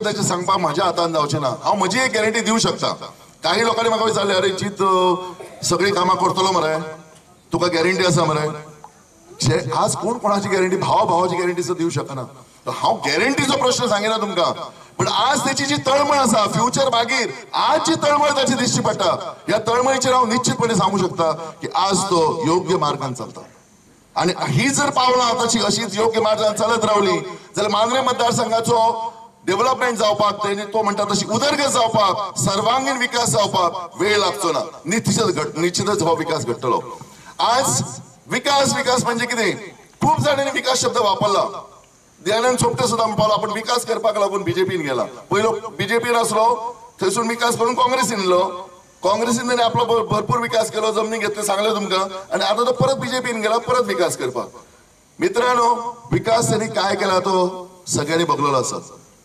ताचें सांगपाक म्हज्या हातान जावचें ना. हांव म्हजी एक गॅरंटी दिवं शकता. काही लोकांनी म्हाका विचारलें, अरे जीत सगळीं कामां करतलो मरे, तुका गॅरंटी आसा मरे. आज कोण कोणाची गॅरंटी, भावा भावाची गॅरंटी सुद्दां दिवं शकना. हांव गॅरंटीचो प्रश्न सांगिना तुमकां, पण आज त्याची जी तळमळ आसा फ्युचर मागीर आज जी तळमळ ताची दिसची पडटा, ह्या तळमळीचेर हांव निश्चितपणे सांगू शकता की आज तो योग्य मार्गान चलता. आनी ही जर पावलां ताची अशीच योग्य मार्गान चलत रावली जाल्यार मांद्रे मतदारसंघाचो डेव्हलपमेंट जावपाक, तेणी तो म्हणटा तशी उदरगत जावपाक, सर्वांगीण विकास जावपाक वेळ लागचो ना. निश्चितच हो विकास घडटलो. आज विकास विकास म्हणजे कितें, खूब जाणांनी विकास शब्द वापरला. दयानंद सोपटे सुद्दां म्हणपालो आपण विकास करपाक लागून बीजेपीन गेला. पयलो बीजेपीन आसलो, थंयसून विकास करून काँग्रेसीन येयलो, काँग्रेसीन ताणें आपलो भरपूर विकास केलो, जमनी घेतल्यो, सांगलें तुमकां, आनी आतां तो परत बीजेपीन गेला परत विकास करपाक. मित्रांनो, विकास त्यांनी काय केला तो सगळ्यांनी बघलेलो आसा.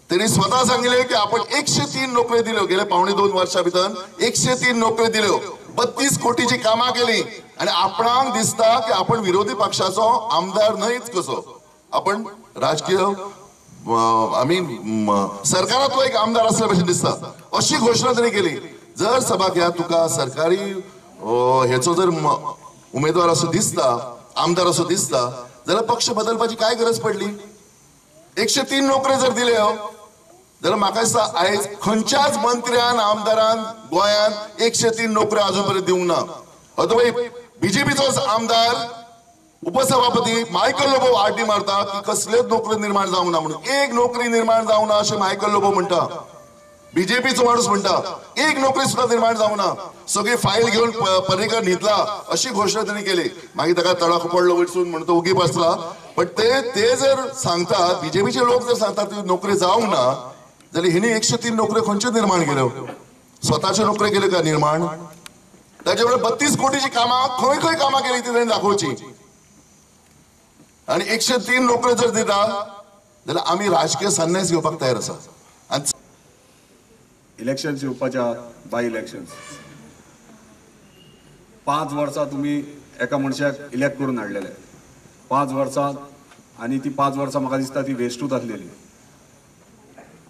त्यांनी स्वतः सांगितले की आपण 103 नोकऱ्यो दिल्यो गेले 1.75 वर्षा भितर, 103 नोकऱ्यो दिल्यो, 32 कोटीची कामां केली. आनी आपणाक दिसता की आपण विरोधी पक्षाचो आमदार न्हयच कसो, आपण राजकीय आमी सरकारांतलो एक आमदार असल्या भशेन दिसता अशी घोशणा त्यांनी केली. जर सभाग्या तुका सरकारी हेचो जर उमेदवार असो दिसता, आमदार असो दिसता जाल्यार पक्ष बदलपाची काय गरज पडली? 103 नोकऱ्यो जर दिल्यो जाल्यार म्हाका दिसता आयज खंयच्याच मंत्र्यान आमदारान गोंयांत 103 नोकऱ्यो अजून पर्यंत दिवंक ना. अथवा बीजेपीचोच आमदार उपसभापती मायकल लोबो आड्डी मारता की कसल्योच नोकऱ्यो निर्माण जावंक ना म्हणून. एक नोकरी निर्माण जावंक ना अशें मायकल लोबो म्हणटा, बीजेपीचो माणूस म्हणटा एक नोकरी सुद्दां निर्माण जावंक ना, सगळी फायल घेवन पर्रीकर न्हिदला अशी घोशणा त्यांनी केली. मागीर ताका तडाखो पडलो वयरसून म्हणून तो उगी बसला. पण ते जर सांगतात, बीजेपीचे लोक जर सांगतात ती नोकरी जावंक ना जाल्यार हिणी 103 नोकऱ्यो खंयच्यो निर्माण केल्यो? स्वताच्यो नोकऱ्यो केल्यो का निर्माण? ताचे बरोबर 32 कोटीची कामां खंय खंय कामां केली ती ताणें दाखोवची. आनी 103 नोकऱ्यो जर दिता जाल्यार आमी राजकीय संन्यास घेवपाक तयार आसा. आनी इलेक्शन्स येवपाच्या, बाय इलेक्शन्स, 5 वर्सां तुमी एका मनशाक इलेक्ट करून हाडलेले, 5 वर्सां, आनी ती 5 वर्सां म्हाका दिसता ती वेस्टूच आसलेली.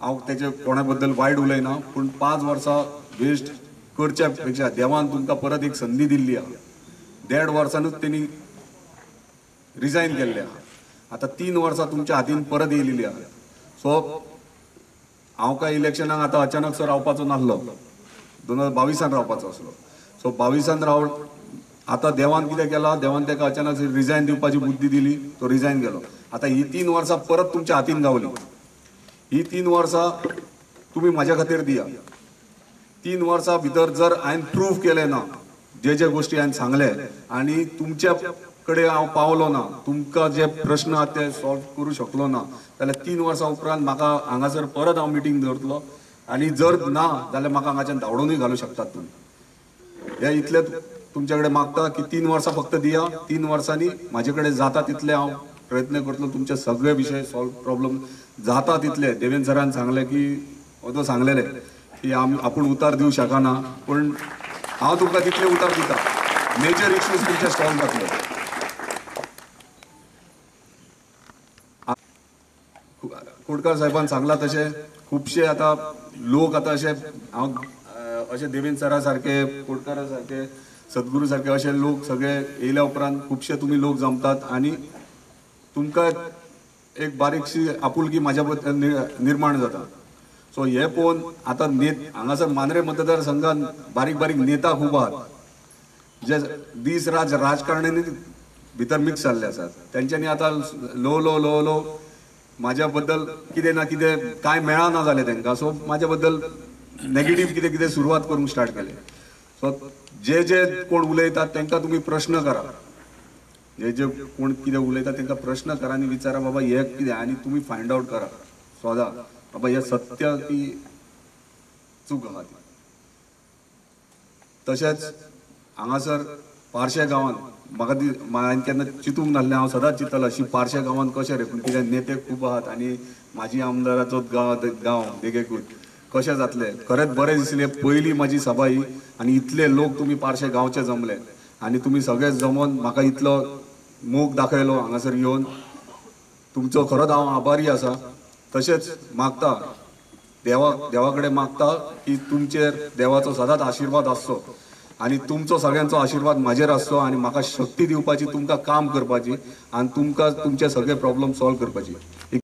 हांव तेजे कोणा बद्दल वायट उलयना, पूण 5 वर्सां वेस्ट करच्या पेक्षा देवान तुमकां परत एक संदी दिल्ली आहा. 1.5 वर्सानूच तेणी रिजायन केल्लें आहा, आतां 3 वर्सां तुमच्या हातीन परत येयलेली आहा. सो हांव काय इलेक्शनाक आतां अचानक सर रावपाचो नासलो, 2022 रावपाचो आसलो. सो 22 राव, आतां देवान कितें केलां, देवान ताका अचानक रिजायन दिवपाची बुद्धी दिली, तो रिजायन केलो. आतां ही 3 वर्सां परत तुमच्या हातीन गावली. ही 3 वर्सां तुमी म्हाज्या खातीर दिया. 3 वर्सां भितर जर हांवें प्रूव केलें ना जे जे गोश्टी हांवें सांगले आनी तुमच्या कडेन हांव पावलो ना, तुमकां जे प्रश्न आहात ते सॉल्व करूं शकलो ना जाल्यार 3 वर्सां उपरांत म्हाका हांगासर परत हांव मिटींग दवरतलो आनी जर ना जाल्यार म्हाका हांगाच्यान धांवडोनूय घालूं शकतात तुमी. हे इतलें तुमच्या कडेन मागता की 3 वर्सां फक्त दिया. 3 वर्सांनी म्हाजे कडेन जाता तितले हांव प्रयत्न करतलो तुमचे सगळे विशय सॉल्व प्रॉब्लम जाता तितले. देवेंद्र सरान सांगलें की तो सांगलेलें की आमी आपूण उतार दिवं शकना, पूण हांव तुमकां तितले उतार दिता, मेजर इश्यूज तुमचे सॉल्व जातले. कोटकार साहेबान सांगला तशें खुबशे आतां लोक आतां अशे हांव अशे देवेंद्र सरा सारके, कोटकारा सारके, सद्गुरू सारके अशे लोक सगळे येयल्या उपरांत खुबशे तुमी लोक जमतात आनी तुमकां एक बारीकशी आपुलकी म्हाज्या बद्दल निर्माण जाता. सो हे पळोवन आतां हांगासर मांद्रे मतदारसंघात बारीक बारीक नेता खूब आहात जे दीस रात राजकारण्यांनी भितर मिक्स जाल्ले आसात. तेंच्यांनी आतां ल्हव ल्हव ल्हव ल्हव म्हाज्या बद्दल कितें ना कितें कांय मेळना जालें तांकां. सो म्हाज्या बद्दल नेगेटीव कितें कितें सुरवात करूंक स्टार्ट केलें. सो जे जे कोण उलयतात तांकां तुमी प्रश्न करा, जे जे कोण कितें उलयता तांकां प्रश्न करा आनी विचारा बाबा हें कितें, आनी तुमी फायंड आवट करा स्वता बाबा हें सत्य की चूक आहा ती. तशेंच हांगासर पार्शे गांवांत म्हाका हांवें केन्ना चिंतूंक नासलें, हांव सदांच चिंततालो अशी पार्शे गांवांत कशें रे, पूण कित्याक नेते खूब आहात आनी म्हाजी आमदाराचो गांव देगेकूच कशें जातलें. खरेंच बरें दिसलें पयली म्हाजी सभा ही आनी इतले लोक तुमी पार्शे गांवचे जमले आनी तुमी सगळे जमोन म्हाका इतलो मोग दाखयलो हांगासर येवन, तुमचो खरोच हांव आभारी आसा. तशेंच मागता देवा कडेन मागता की तुमचेर देवाचो सदांच आशिर्वाद आसचो आनी तुमचो सगळ्यांचो आशिर्वाद म्हाजेर आसचो आनी म्हाका शक्ती दिवपाची तुमकां काम करपाची आनी तुमकां तुमचे सगळे प्रॉब्लम सॉल्व करपाची.